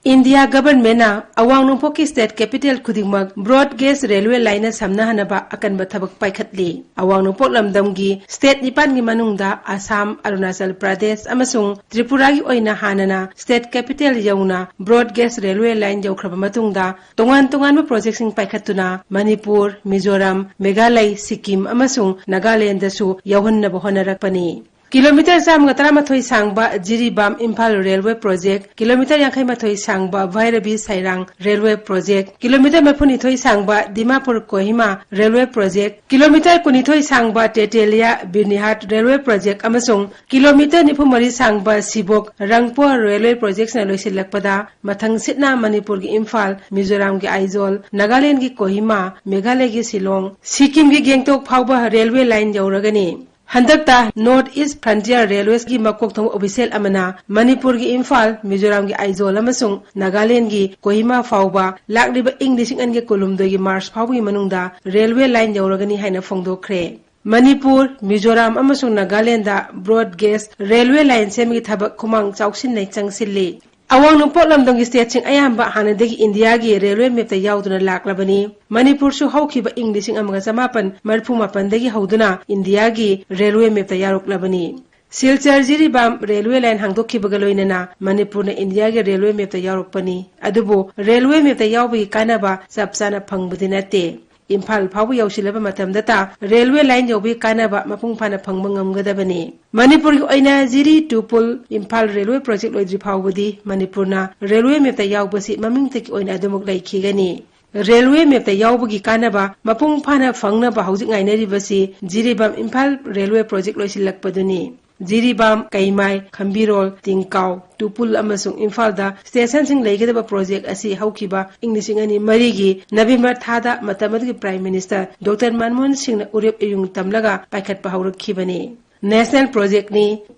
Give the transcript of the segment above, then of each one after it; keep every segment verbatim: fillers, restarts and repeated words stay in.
India ꯒꯚꯔꯟꯃꯦꯟꯠꯅ ꯑꯋꯥꯡ ꯅꯣꯡꯄꯣꯛꯀꯤ state capital ꯈꯨꯗꯤꯡꯃꯛ broad gauge railway ꯂꯥꯏꯟꯅ ꯁꯝꯅꯍꯟꯅꯕ ꯑꯀꯟꯕ ꯊꯕꯛ ꯄꯥꯏꯈꯠꯂꯤ꯫ ꯑꯋꯥꯡ ꯅꯣꯡꯄꯣꯛ ꯂꯝꯗꯝꯒꯤ ꯁ꯭ꯇꯦꯠ ꯅꯤꯄꯥꯟꯒꯤ ꯃꯅꯨꯡꯗ ꯑꯁꯥꯝ, ꯑꯔꯨꯅꯥꯆꯜ ꯄ꯭ꯔꯗꯦꯁ ꯑꯃꯁꯨꯡ ꯇ꯭ꯔꯤꯄꯨꯔꯥꯒꯤ ꯑꯣꯏꯅ ꯍꯥꯟꯅꯅ ꯁ꯭ꯇꯦꯠ ꯀꯦꯄꯤꯇꯦꯜ ꯌꯧꯅ ꯕ꯭ꯔꯣꯗ ꯒꯦꯖ ꯔꯦꯜꯋꯦ ꯂꯥꯏꯟ ꯌꯧꯈ꯭ꯔꯕ ꯃꯇꯨꯡꯗ ꯇꯣꯉꯥꯟ ꯇꯣꯉꯥꯟꯕ ꯄ꯭ꯔꯣꯖꯦꯛꯁꯤꯡ ꯄꯥꯏꯈꯠꯇꯨꯅ ꯃꯅꯤꯄꯨꯔ, ꯃꯤꯖꯣꯔꯥꯝ, ꯃꯦꯘꯥꯂꯩ, ꯁꯤꯛꯀꯤꯝ ꯑꯃꯁꯨꯡ ꯅꯥꯒꯥꯂꯦꯟꯗꯁꯨ ꯌꯧꯍꯟꯅꯕ ꯍꯣꯠꯅꯔꯛꯄꯅꯤ꯫ ꯀꯤꯂꯣꯃꯤꯇꯔ ꯆꯥꯝꯃꯒ ꯇꯔꯥꯃꯥꯊꯣꯏ ꯁꯥꯡꯕ Jiribam Imphal railway project, kilometre ꯌꯥꯡꯈꯩꯃꯥꯊꯣꯏ ꯁꯥꯡꯕ Bhairabi Sairang railway project, kilometre ꯃꯔꯤꯐꯨꯅꯤꯊꯣꯏ ꯁꯥꯡꯕ Dimapur Kohima railway project, kilometre ꯀꯨꯟꯅꯤꯊꯣꯏ ꯁꯥꯡꯕ ꯇꯦꯇꯦꯂꯤꯌꯥ ꯕꯤꯔꯅꯤꯍꯥꯠ ꯔꯦꯜꯋꯦ ꯄ꯭ꯔꯣꯖꯦꯛ ꯑꯃꯁꯨꯡ ꯀꯤꯂꯣꯃꯤꯇꯔ ꯅꯤꯐꯨꯃꯔꯤ ꯁꯥꯡꯕ ꯁꯤꯕꯣꯛ ꯔꯪꯄꯣ ꯔꯦꯜꯋꯦ ꯄ꯭ꯔꯣꯖꯦꯛꯁꯤꯅ ꯂꯣꯏꯁꯤꯜꯂꯛꯄꯗ ꯃꯊꯪ ꯁꯤꯠꯅ ꯃꯅꯤꯄꯨꯔꯒꯤ ꯏꯝꯐꯥꯜ, ꯃꯤꯖꯣꯔꯥꯝꯒꯤ ꯑꯥꯏꯖꯣꯜ, ꯅꯥꯒꯥꯂꯦꯟꯗꯒꯤ ꯀꯣꯍꯤꯃꯥ, ꯃꯦꯘꯥꯂꯌꯒꯤ ꯁꯤꯂꯣꯡ, ꯁꯤꯛꯀꯤꯝꯒꯤ ꯒꯦꯡꯇꯣꯛ ꯐꯥꯎꯕ ꯔꯦꯜꯋꯦ ꯂꯥꯏꯟ ꯌꯧꯔꯒꯅꯤ꯫ ꯍꯟꯗꯛꯇ ꯅꯣꯔꯠ ꯏꯁ ꯐ꯭ꯔꯟꯇꯤꯌꯔ ꯔꯦꯜꯋꯦꯁꯀꯤ ꯃꯀꯣꯛ ꯊꯣꯡꯕ ꯑꯣꯐꯤꯁꯦꯜ ꯑꯃꯅ ꯃꯅꯤꯄꯨꯔꯒꯤ ꯏꯝꯐꯥꯜ, ꯃꯤꯖꯣꯔꯥꯝꯒꯤ ꯑꯥꯏꯖꯣꯜ ꯑꯃꯁꯨꯡ ꯅꯥꯒꯥꯂꯦꯟꯗꯒꯤ ꯀꯣꯍꯤꯃꯥ ꯐꯥꯎꯕ ꯂꯥꯛꯂꯤꯕ ꯏꯪ ꯂꯤꯁꯤꯡ ꯑꯅꯤꯒ ꯀꯨꯟꯍꯨꯝꯗꯣꯏꯒꯤ ꯃꯥꯔꯆ ꯐꯥꯎꯕꯒꯤ ꯃꯅꯨꯡꯗ ꯔꯦꯜꯋꯦ ꯂꯥꯏꯟ ꯌꯧꯔꯒꯅꯤ ꯍꯥꯏꯅ ꯐꯣꯡꯗꯣꯛꯈ꯭ꯔꯦ꯫ ꯃꯅꯤꯄꯨꯔ, ꯃꯤꯖꯣꯔꯥꯝ ꯑꯃꯁꯨꯡ Nagaland broad gauge railway line ꯁꯦꯝꯕꯒꯤ ꯊꯕꯛ ꯈꯨꯃꯥꯡ ꯆꯥꯎꯁꯤꯟꯅ ꯆꯪꯁꯤꯜꯂꯤ꯫ ꯑꯋꯥꯡ ꯅꯣꯡꯄꯣꯛ ꯂꯝꯗꯝꯒꯤ ꯁ꯭ꯇꯦꯠꯁꯤꯡ ꯑꯌꯥꯝꯕ ꯍꯥꯟꯅꯗꯒꯤ ꯏꯟꯗꯤꯌꯥꯒꯤ ꯔꯦꯜꯋꯦ ꯃꯦꯞꯇ ꯌꯥꯎꯗꯨꯅ ꯂꯥꯛꯂꯕꯅꯤ꯫ ꯃꯅꯤꯄꯨꯔꯁꯨ ꯍꯧꯈꯤꯕ ꯏꯪ ꯂꯤꯁꯤꯡ ꯑꯃꯒ ꯆꯃꯥꯄꯟ ꯃꯔꯤꯐꯨ ꯃꯥꯄꯟꯗꯒꯤ ꯍꯧꯗꯨꯅ ꯏꯟꯗꯤꯌꯥꯒꯤ ꯔꯦꯜꯋꯦ ꯃꯦꯞꯇ ꯌꯥꯎꯔꯛꯂꯕꯅꯤ꯫ ꯁꯤꯜꯆꯔ ꯖꯤꯔꯤꯕꯥꯝ ꯔꯦꯜꯋꯦ ꯂꯥꯏꯟ ꯍꯥꯡꯗꯣꯛꯈꯤꯕꯒ ꯂꯣꯏꯅꯅ ꯃꯅꯤꯄꯨꯔꯅ ꯏꯟꯗꯤꯌꯥꯒꯤ ꯔꯦꯜꯋꯦ ꯃꯦꯞꯇ ꯌꯥꯎꯔꯛꯄꯅꯤ꯫ ꯑꯗꯨꯕꯨ ꯔꯦꯜꯋꯦ ꯃꯦꯞꯇ ꯌꯥꯎꯕꯒꯤ ꯀꯥꯟꯅꯕ ꯆꯞ ꯆꯥꯅ ꯐꯪꯕꯗꯤ ꯅꯠꯇꯦ꯫ ꯏꯝꯐꯥꯜ ꯐꯥꯎꯕ ꯌꯧꯁꯤꯜꯂꯕ ꯃꯇꯝꯗꯇ ꯔꯦꯜꯋꯦ ꯂꯥꯏꯟ ꯌꯧꯕꯒꯤ ꯀꯥꯟꯅꯕ ꯃꯄꯨꯡ ꯐꯥꯅ ꯐꯪꯕ ꯉꯝꯒꯗꯕꯅꯤ꯫ ꯃꯅꯤꯄꯨꯔꯒꯤ ꯑꯣꯏꯅ ꯖꯤꯔꯤ ꯇꯨꯄꯨꯜ ꯏꯝꯐꯥꯜ ꯔꯦꯜꯋꯦ ꯄ꯭ꯔꯣꯖꯦꯛ ꯂꯣꯏꯗ꯭ꯔꯤ ꯐꯥꯎꯕꯗꯤ ꯃꯅꯤꯄꯨꯔꯅ ꯔꯦꯜꯋꯦ ꯃꯦꯞꯇ ꯌꯥꯎꯕꯁꯤ ꯃꯃꯤꯡꯇꯒꯤ ꯑꯣꯏꯅ ꯑꯗꯨꯃꯛ ꯂꯩꯈꯤꯒꯅꯤ꯫ ꯔꯦꯜꯋꯦ ꯃꯦꯞꯇ ꯌꯥꯎꯕꯒꯤ ꯀꯥꯟꯅꯕ ꯃꯄꯨꯡ ꯐꯥꯅ ꯐꯪꯅꯕ ꯍꯧꯖꯤꯛ ꯉꯥꯏꯅꯔꯤꯕꯁꯤ ꯖꯤꯔꯤꯕꯥꯝ ꯏꯝꯐꯥꯜ ꯔꯦꯜꯋꯦ ꯄ꯭ꯔꯣꯖꯦꯛ ꯂꯣꯏꯁꯤꯜꯂꯛꯄꯗꯨꯅꯤ꯫ ꯖꯤꯔꯤꯕꯥꯝ, ꯀꯩꯃꯥꯏ, ꯈꯝꯕꯤꯔꯣꯜ, ꯇꯤꯡꯀꯥꯎ, ꯇꯨꯄꯨꯜ ꯑꯃꯁꯨꯡ ꯏꯝꯐꯥꯜꯗ ꯁ꯭ꯇꯦꯁꯟꯁꯤꯡ ꯂꯩꯒꯗꯕ ꯄ꯭ꯔꯣꯖꯦꯛ ꯑꯁꯤ ꯍꯧꯈꯤꯕ ꯏꯪ ꯂꯤꯁꯤꯡ ꯑꯅꯤ ꯃꯔꯤꯒꯤ ꯅꯕꯦꯝꯕꯔ ꯊꯥꯗ ꯃꯇꯝ ꯑꯗꯨꯒꯤ ꯄ꯭ꯔꯥꯏꯝ ꯃꯤꯅꯤꯁꯇꯔ ꯗꯣꯛꯇꯔ ꯃꯟꯃꯣꯍꯟ ꯁꯤꯡꯅ ꯎꯔꯦꯞ ꯏꯌꯨꯡ ꯇꯝꯂꯒ ꯄꯥꯏꯈꯠꯄ ꯍꯧꯔꯛꯈꯤꯕꯅꯤ꯫ ꯅꯦꯁꯅꯦꯜ ꯄ꯭ꯔꯣꯖꯦꯛꯅꯤ꯫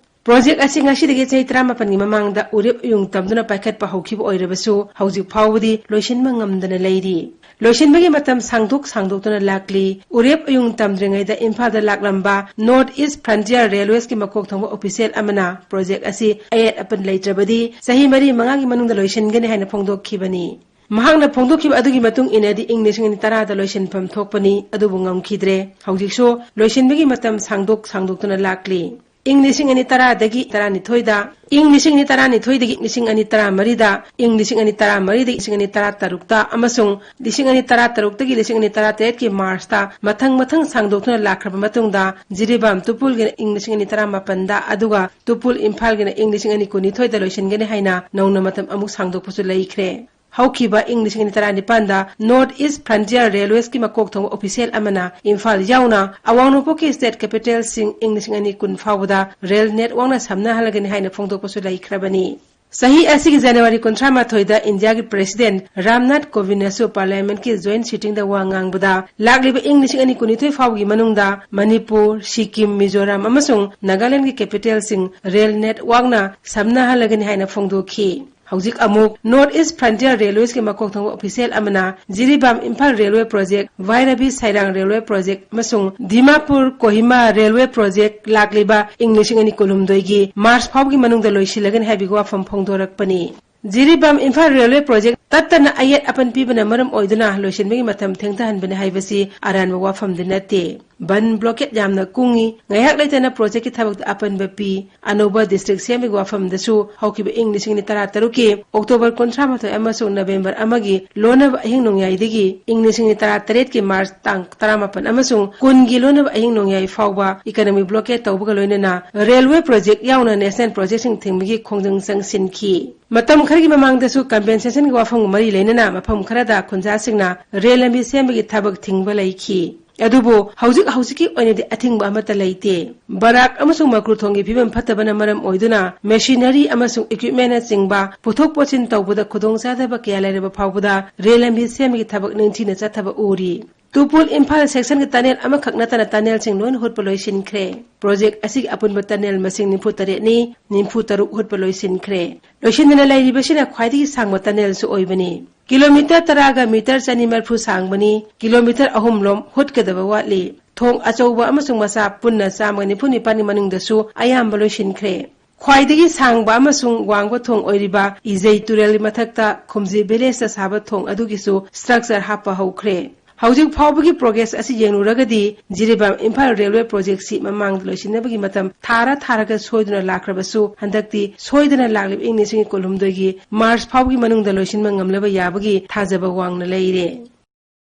ꯄ꯭ꯔꯣꯖꯦꯛ ꯑꯁꯤ ꯉꯁꯤꯗꯒꯤ ꯆꯍꯤ ꯇꯔꯥꯃꯥꯄꯟꯒꯤ ꯃꯃꯥꯡꯗ ꯎꯔꯦꯞ ꯎꯌꯨꯡ ꯇꯝꯗꯨꯅ ꯄꯥꯏꯈꯠꯄ ꯍꯧꯈꯤꯕ ꯑꯣꯏꯔꯕꯁꯨ, ꯍꯧꯖꯤꯛ ꯐꯥꯎꯕꯗꯤ ꯂꯣꯏꯁꯤꯟꯕ ꯉꯝꯗꯅ ꯂꯩꯔꯤ꯫ ꯂꯣꯏꯁꯤꯟꯕꯒꯤ ꯃꯇꯝ ꯁꯥꯡꯗꯣꯛ ꯁꯥꯡꯗꯣꯛꯇꯨꯅ ꯂꯥꯛꯂꯤ꯫ ꯎꯔꯦꯞ ꯎꯌꯨꯡ ꯇꯝꯗ꯭ꯔꯤꯉꯩꯗ ꯏꯝꯐꯥꯜꯗ ꯂꯥꯛꯂꯝꯕ North East Frontier Railwaysꯀꯤ ꯃꯀꯣꯛ ꯊꯣꯡꯕ official ꯑꯃꯅ ꯄ꯭ꯔꯣꯖꯦꯛ ꯑꯁꯤ ꯑꯌꯦꯠ ꯑꯄꯟ ꯂꯩꯇ꯭ꯔꯕꯗꯤ ꯆꯍꯤ ꯃꯔꯤ ꯃꯉꯥꯒꯤ ꯃꯅꯨꯡꯗ ꯂꯣꯏꯁꯤꯟꯒꯅꯤ ꯍꯥꯏꯅ ꯐꯣꯡꯗꯣꯛꯈꯤꯕꯅꯤ꯫ ꯃꯍꯥꯛꯅ ꯐꯣꯡꯗꯣꯛꯈꯤꯕ ꯑꯗꯨꯒꯤ ꯃꯇꯨꯡ ꯏꯟꯅꯗꯤ ꯏꯪ ꯂꯤꯁꯤꯡ ꯑꯅꯤ ꯇꯔꯥꯗ ꯂꯣꯏꯁꯤꯟꯐꯝ ꯊꯣꯛꯄꯅꯤ, ꯑꯗꯨꯕꯨ ꯉꯝꯈꯤꯗ꯭ꯔꯦ꯫ ꯍꯧꯖꯤꯛꯁꯨ ꯂꯣꯏꯁꯤꯟꯕꯒꯤ ꯃꯇꯝ ꯁꯥꯡꯗꯣꯛ ꯁꯥꯡꯗꯣꯛꯇꯨꯅ ꯂꯥꯛꯂꯤ꯫ ꯏꯪ ꯂꯤꯁꯤꯡ ꯑꯅꯤ ꯇꯔꯥꯗꯒꯤ ꯇꯔꯥꯅꯤꯊꯣꯏꯗ, ꯏꯪ ꯂꯤꯁꯤꯡ ꯑꯅꯤ ꯇꯔꯥꯅꯤꯊꯣꯏꯗꯒꯤ ꯂꯤꯁꯤꯡ ꯑꯅꯤ ꯇꯔꯥꯃꯔꯤꯗ, ꯏꯪ ꯂꯤꯁꯤꯡ ꯑꯅꯤ ꯇꯔꯥꯃꯔꯤꯗꯒꯤ ꯂꯤꯁꯤꯡ ꯑꯅꯤ ꯇꯔꯥꯇꯔꯨꯛꯇ ꯑꯃꯁꯨꯡ ꯂꯤꯁꯤꯡ ꯑꯅꯤ ꯇꯔꯥꯇꯔꯨꯛꯇꯒꯤ ꯂꯤꯁꯤꯡ ꯑꯅꯤ ꯇꯔꯥꯇꯔꯦꯠꯀꯤ ꯃꯥꯔꯆꯇ ꯃꯊꯪ ꯃꯊꯪ ꯁꯥꯡꯗꯣꯛꯇꯨꯅ ꯂꯥꯛꯈ꯭ꯔꯕ ꯃꯇꯨꯡꯗ, ꯖꯤꯔꯤꯕꯥꯝ ꯇꯨꯄꯨꯜꯒꯤꯅ ꯏꯪ ꯂꯤꯁꯤꯡ ꯑꯅꯤ ꯇꯔꯥꯃꯥꯄꯟꯗ, ꯑꯗꯨꯒ ꯇꯨꯄꯨꯜ ꯏꯝꯐꯥꯜꯒꯤꯅ ꯏꯪ ꯂꯤꯁꯤꯡ ꯑꯅꯤ ꯀꯨꯟꯅꯤꯊꯣꯏꯗ ꯂꯣꯏꯁꯤꯟꯒꯅꯤ ꯍꯥꯏꯅ ꯅꯧꯅ ꯃꯇꯝ ꯑꯃꯨꯛ ꯁꯥꯡꯗꯣꯛꯄꯁꯨ ꯂꯩꯈ꯭ꯔꯦ꯫ ꯍꯧꯈꯤꯕ ꯏꯪ ꯂꯤꯁꯤꯡ ꯑꯅꯤ ꯇꯔꯥꯅꯤꯄꯥꯟꯗ North East Frontier Railwaysꯀꯤ ꯃꯀꯣꯛ ꯊꯣꯡꯕ official ꯑꯃꯅ ꯏꯝꯐꯥꯜ ꯌꯥꯎꯅ ꯑꯋꯥꯡ ꯅꯣꯡꯄꯣꯛꯀꯤ state capitalꯁꯤꯡ ꯏꯪ ꯂꯤꯁꯤꯡ ꯑꯅꯤ ꯀꯨꯟ ꯐꯥꯎꯕꯗ rail networkꯅ ꯁꯝꯅꯍꯜꯂꯒꯅꯤ ꯍꯥꯏꯅ ꯐꯣꯡꯗꯣꯛꯄꯁꯨ ꯂꯩꯈ꯭ꯔꯕꯅꯤ꯫ ꯆꯍꯤ ꯑꯁꯤꯒꯤ ꯖꯅꯋꯥꯔꯤ ꯀꯨꯟꯊ꯭ꯔꯥ ꯃꯥꯊꯣꯏꯗ ꯏꯟꯗꯤꯌꯥꯒꯤ President ꯔꯥꯝꯅꯥꯊ ꯀꯣꯕꯤꯟꯗꯅꯁꯨ Parliamentꯀꯤ joint sittingꯗ ꯋꯥ ꯉꯥꯡꯕꯗ, ꯂꯥꯛꯂꯤꯕ ꯏꯪ ꯂꯤꯁꯤꯡ ꯑꯅꯤ ꯀꯨꯟꯅꯤꯊꯣꯏ ꯐꯥꯎꯒꯤ ꯃꯅꯨꯡꯗ ꯃꯅꯤꯄꯨꯔ, ꯁꯤꯛꯀꯤꯝ, ꯃꯤꯖꯣꯔꯥꯝ ꯑꯃꯁꯨꯡ ꯅꯥꯒꯥꯂꯦꯟꯗꯒꯤ capitalꯁꯤꯡ rail networkꯅ ꯁꯝꯅꯍꯜꯂꯒꯅꯤ ꯍꯥꯏꯅ ꯐꯣꯡꯗꯣꯛꯈꯤ꯫ ꯍꯧꯖꯤꯛ ꯑꯃꯨꯛ North East Frontier Railwaysꯀꯤ ꯃꯀꯣꯛ ꯊꯣꯡꯕ official ꯑꯃꯅ Jiribam Imphal railway project, ꯚꯥꯏꯔꯕꯤ ꯁꯥꯏꯔꯥꯡ railway project ꯑꯃꯁꯨꯡ ꯗꯤꯃꯥꯄꯨꯔ ꯀꯣꯍꯤꯃꯥ railway project ꯂꯥꯛꯂꯤꯕ ꯏꯪ ꯂꯤꯁꯤꯡ ꯑꯅꯤ ꯀꯨꯟꯍꯨꯝꯗꯣꯏꯒꯤ ꯃꯥꯔꯆ ꯐꯥꯎꯒꯤ ꯃꯅꯨꯡꯗ ꯂꯣꯏꯁꯤꯜꯂꯒꯅꯤ ꯍꯥꯏꯕꯒꯤ ꯋꯥꯐꯝ ꯐꯣꯡꯗꯣꯔꯛꯄꯅꯤ꯫ ꯖꯤꯔꯤꯕꯥꯝ ꯏꯝꯐꯥꯜ railway project ꯇꯠꯇꯅ ꯑꯌꯦꯠ ꯑꯄꯟ ꯄꯤꯕꯅ ꯃꯔꯝ ꯑꯣꯏꯗꯨꯅ ꯂꯣꯏꯁꯤꯟꯕꯒꯤ ꯃꯇꯝ ꯊꯦꯡꯊꯍꯟꯕꯅꯤ ꯍꯥꯏꯕꯁꯤ ꯑꯔꯥꯟꯕ ꯋꯥꯐꯝꯗꯤ ꯅꯠꯇꯦ꯫ ꯕꯟ blockade ꯌꯥꯝꯅ ꯀꯨꯡꯏ, ꯉꯥꯏꯍꯥꯛ ꯂꯩꯇꯅ projectꯀꯤ ꯊꯕꯛꯇ ꯑꯄꯟꯕ ꯄꯤ, ꯑꯅꯧꯕ district ꯁꯦꯝꯕꯒꯤ ꯋꯥꯐꯝꯗꯁꯨ ꯍꯧꯈꯤꯕ ꯏꯪ ꯂꯤꯁꯤꯡ ꯑꯅꯤ ꯇꯔꯥꯇꯔꯨꯛꯀꯤ October ꯀꯨꯟꯊ꯭ꯔꯥ ꯃꯥꯊꯣꯏ ꯑꯃꯁꯨꯡ November ꯑꯃꯒꯤ ꯂꯣꯟꯅꯕ ꯑꯍꯤꯡ ꯅꯣꯡꯌꯥꯏꯗꯒꯤ ꯏꯪ ꯂꯤꯁꯤꯡ ꯑꯅꯤ ꯇꯔꯥꯇꯔꯦꯠꯀꯤ ꯃꯥꯔꯆ ꯇꯥꯡ ꯇꯔꯥꯃꯥꯄꯟ ꯑꯃꯁꯨꯡ ꯀꯨꯟꯒꯤ ꯂꯣꯟꯅꯕ ꯑꯍꯤꯡ ꯅꯣꯡꯌꯥꯏ ꯐꯥꯎꯕ economic blockade ꯇꯧꯕꯒ ꯂꯣꯏꯅꯅ railway project ꯌꯥꯎꯅ national projectꯁꯤꯡ ꯊꯤꯡꯕꯒꯤ ꯈꯣꯡꯖꯪ ꯆꯪꯁꯤꯟꯈꯤ꯫ ꯃꯇꯝ ꯈꯔꯒꯤ ꯃꯃꯥꯡꯗꯁꯨ compensationꯒꯤ ꯋꯥꯐꯝꯒ ꯃꯔꯤ ꯂꯩꯅꯅ ꯃꯐꯝ ꯈꯔꯗ ꯈꯨꯟꯖꯥꯁꯤꯡꯅ rail ꯂꯝꯕꯤ ꯁꯦꯝꯕꯒꯤ ꯊꯕꯛ ꯊꯤꯡꯕ ꯂꯩꯈꯤ꯫ ꯑꯗꯨꯕꯨ ꯍꯧꯖꯤꯛ ꯍꯧꯖꯤꯛꯀꯤ ꯑꯣꯏꯅꯗꯤ ꯑꯊꯤꯡꯕ ꯑꯃꯠꯇ ꯂꯩꯇꯦ꯫ ꯕꯔꯥꯛ ꯑꯃꯁꯨꯡ ꯃꯀ꯭ꯔꯨꯊꯣꯡꯒꯤ ꯐꯤꯕꯝ ꯐꯠꯇꯕꯅ ꯃꯔꯝ ꯑꯣꯏꯗꯨꯅ machinery ꯑꯃꯁꯨꯡ equipmentꯅꯆꯤꯡꯕ ꯄꯨꯊꯣꯛ ꯄꯨꯁꯤꯟ ꯇꯧꯕꯗ ꯈꯨꯗꯣꯡꯆꯥꯗꯕ ꯀꯌꯥ ꯂꯩꯔꯕ ꯐꯥꯎꯕꯗ rail ꯂꯝꯕꯤ ꯁꯦꯝꯕꯒꯤ ꯊꯕꯛ ꯅꯤꯡꯊꯤꯅ ꯆꯠꯊꯕ ꯎꯔꯤ꯫ ꯇꯨꯄꯨꯜ ꯏꯝꯐꯥꯜ ꯁꯦꯛꯁꯟꯒꯤ ꯇꯅꯦꯜ ꯑꯃꯈꯛ ꯅꯠꯇꯅ ꯇꯅꯦꯜꯁꯤꯡ ꯂꯣꯏꯅ ꯍꯨꯠꯄ ꯂꯣꯏꯁꯤꯟꯈ꯭ꯔꯦ꯫ ꯄ꯭ꯔꯣꯖꯦꯛ ꯑꯁꯤꯒꯤ ꯑꯄꯨꯟꯕ ꯇꯅꯦꯜ ꯃꯁꯤꯡ ꯅꯤꯐꯨ ꯇꯔꯦꯠꯅꯤ, ꯅꯤꯐꯨ ꯇꯔꯨꯛ ꯍꯨꯠꯄ ꯂꯣꯏꯁꯤꯟꯈ꯭ꯔꯦ꯫ ꯂꯣꯏꯁꯤꯟꯗꯅ ꯂꯩꯔꯤꯕꯁꯤꯅ ꯈ꯭ꯋꯥꯏꯗꯒꯤ ꯁꯥꯡꯕ ꯇꯅꯦꯜꯁꯨ ꯑꯣꯏꯕꯅꯤ꯫ ꯀꯤꯂꯣꯃꯤꯇꯔ ꯇꯔꯥꯒ ꯃꯤꯇꯔ ꯆꯅꯤ ꯃꯔꯤꯐꯨ ꯁꯥꯡꯕꯅꯤ꯫ ꯀꯤꯂꯣꯃꯤꯇꯔ ꯑꯍꯨꯝꯂꯣꯝ ꯍꯨꯠꯀꯗꯕ ꯋꯥꯠꯂꯤ꯫ ꯊꯣꯡ ꯑꯆꯧꯕ ꯑꯃꯁꯨꯡ ꯃꯆꯥ ꯄꯨꯟꯅ ꯆꯥꯝꯃꯒ ꯅꯤꯐꯨ ꯅꯤꯄꯥꯟꯒꯤ ꯃꯅꯨꯡꯗꯁꯨ ꯑꯌꯥꯝꯕ ꯂꯣꯏꯁꯤꯟꯈ꯭ꯔꯦ꯫ ꯈ꯭ꯋꯥꯏꯗꯒꯤ ꯁꯥꯡꯕ ꯑꯃꯁꯨꯡ ꯋꯥꯡꯕ ꯊꯣꯡ ꯑꯣꯏꯔꯤꯕ ꯏꯖꯩ ꯇꯨꯔꯦꯜꯒꯤ ꯃꯊꯛꯇ ꯈꯨꯝꯖꯤ ꯚꯤꯂꯦꯖꯇ ꯁꯥꯕ ꯊꯣꯡ ꯑꯗꯨꯒꯤꯁꯨ ꯁ꯭ꯇ꯭ꯔꯛꯆꯔ ꯍꯥꯞꯄ ꯍꯧꯈ꯭ꯔꯦ꯫ ꯍꯧꯖꯤꯛ ꯐꯥꯎꯕꯒꯤ ꯄ꯭ꯔꯣꯒ꯭ꯔꯦꯁ ꯑꯁꯤ ꯌꯦꯡꯂꯨꯔꯒꯗꯤ, ꯖꯤꯔꯤꯕꯥꯝ ꯏꯝꯐꯥꯜ ꯔꯦꯜꯋꯦ ꯄ꯭ꯔꯣꯖꯦꯛꯁꯤ ꯃꯃꯥꯡꯗ ꯂꯣꯏꯁꯤꯟꯅꯕꯒꯤ ꯃꯇꯝ ꯊꯥꯔ ꯊꯥꯔꯒ ꯁꯣꯏꯗꯨꯅ ꯂꯥꯛꯈ꯭ꯔꯕꯁꯨ, ꯍꯟꯗꯛꯇꯤ ꯁꯣꯏꯗꯅ ꯂꯥꯛꯂꯤꯕ ꯏꯪ ꯂꯤꯁꯤꯡ ꯀꯨꯟꯍꯨꯝꯗꯣꯏꯒꯤ ꯃꯥꯔꯆ ꯐꯥꯎꯕꯒꯤ ꯃꯅꯨꯡꯗ ꯂꯣꯏꯁꯤꯟꯕ ꯉꯝꯂꯕ ꯌꯥꯕꯒꯤ ꯊꯥꯖꯕ ꯋꯥꯡꯅ ꯂꯩꯔꯦ꯫